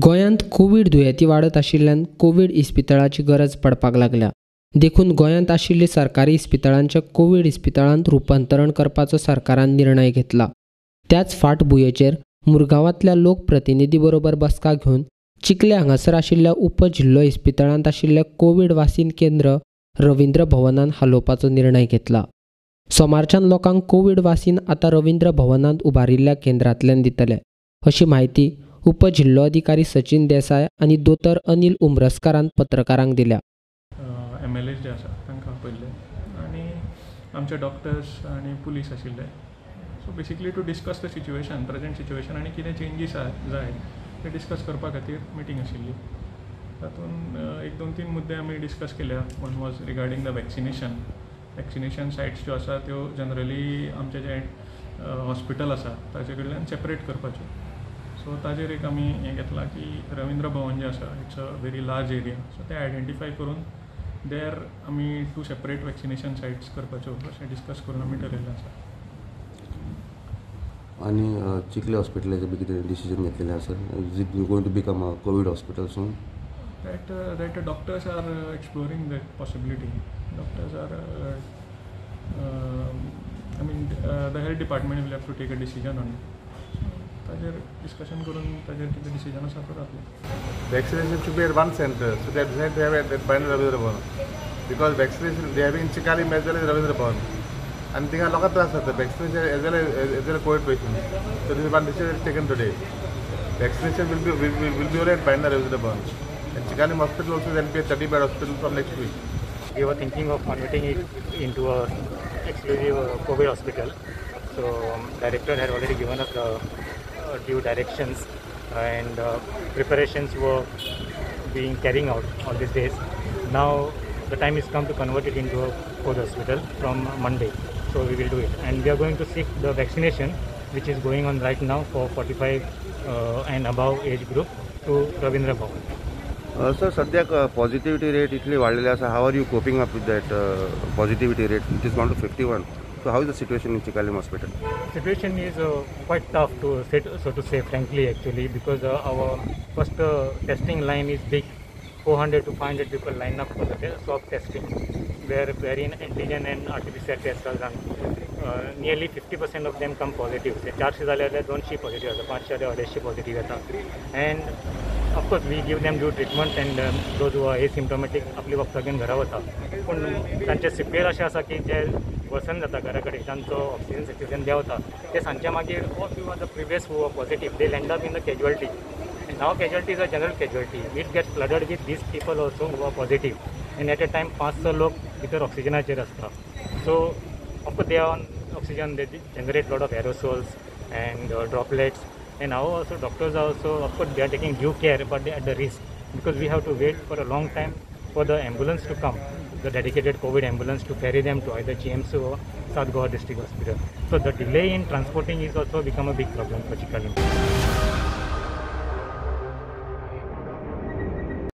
गोंयांत कोवीड दुयेंती वाडत आशिल्ल्यान कोवीड इस्पितळाची गरज पडपाक लागल्या. देखून गोंयांत आशिल्ली सरकारी इस्पितळांचे कोवीड इस्पितळांत रुपांतरण करपाचो सरकारान निर्णय घेतला. त्याच फाटभुंयेचेर मुरगांवांतल्या लोकप्रतिनिधी बरोबर बसका घेवन चिखले हांगासर आशिल्ल्या उप जिल्लो इस्पितळांत आशिल्ले कोवीड वासीन केंद्र रवींद्र भवनान हालोवपाचो निर्णय घेतला. सोमारच्यान लोकांक कोवीड वासीन आतां रवींद्र भवनांत उबारिल्ल्या केंद्रांतल्यान दितले, अशी म्हायती उप जिल्लोधिकारी सचिन देसाय आनी दोतोर अनिल उम्रस्कारान पत्रकारांक दिल्या. एम एल एज जे आसा तांकां आपयल्ले आनी आमचे डॉक्टर्स आनी पुलीस आशिल्ले. So basically to discuss the situation, present situation आनी कितें चेंजीस जाय ते डिस्कस करपा खातीर मिटींग आशिल्ली. तातूंत एक दोन तीन मुद्दे आमी डिस्कस केल्या. One was regarding the vaccination. Vaccination sites ज्यो आसा त्यो जनरली आमचें जें हॉस्पिटल आसा ताजे कडल्यान सेपरेट करपाच्यो. सो ताजेर एक आमी हें घेतलां की रवींद्र भवन जें आसा it's a very large area, so तें आयडेंटिफाय करून देर आमी टू सेपरेट वॅक्सिनेशन सायट्स करपाच्यो अशें डिस्कस करून आमी ठरयल्लें आसा. आनी चिखले हॉस्पिटलाचें बी कितें डिसिजन घेतलेलें आसा? Is it going to become a COVID hospital soon? That doctors are exploring that possibility. Doctors are I mean the health department will have to take a decision on it. ताजेर discussion करून ताजेर कितें decision आसा तो जातलें. Vaccination should be at one center, so they decided to have it at Bhaina Ravindra Bhavan because vaccination they have in Chicalim as well as Ravindra Bhavan. And थिंगा लोकांक त्रास जाता vaccination as well as COVID patient. So this one decision taken today. Vaccination will be only at Bhaina Ravindra Bhavan. And Chicalim Hospital also will be a 30-bed hospital from next week. We were thinking of converting it into a exclusive COVID hospital. So director had already given us the due directions and preparations were being carrying out all these days. Now the time has come to convert it into a COVID hospital from Monday. So we will do it, and we are going to seek the vaccination which is going on right now for 45 and above age group to Ravindra Bhavan. Sir, सद्याक positivity rate इतली वाडलेली आसा, how are you coping up with that positivity rate? It is gone to 51. So how is the situation in Chicalim Hospital? Situation is quite tough to say, so to say, frankly, actually, because our first testing line is big. 400 to 500 people line up for the swab testing, wherein antigen and RT-PCR tests are done. Nearly 50% of them come positive. Say 400 जाल्यार 200 positive जाता, 500 जाल्यार 250 positive जाता. And of course we give them due treatment and those who are asymptomatic आपली वखदां घेवन घरा वता. पूण तांचे सिवियर अशें आसा की जे वर्सन जाता घरा कडेन, तांचो ऑक्सिजन सॅच्युरेशन देंवता, ते सांजच्या मागीर all few are the previous who are positive, they land up in the casualty. And now casualty is a general casualty. It gets flooded with these people also who are positive. And at a time 500 लोक भितर ऑक्सिजनाचेर आसता. So of course they are on oxygen, they generate lot of aerosols and droplets. And now also doctors are also, of course they are taking due care, but they are at the risk because we have to wait for a long time for the ambulance to come, the dedicated COVID ambulance to ferry them to either GMC or South Goa District Hospital. So the delay in transporting is also become a big problem for Chicalim.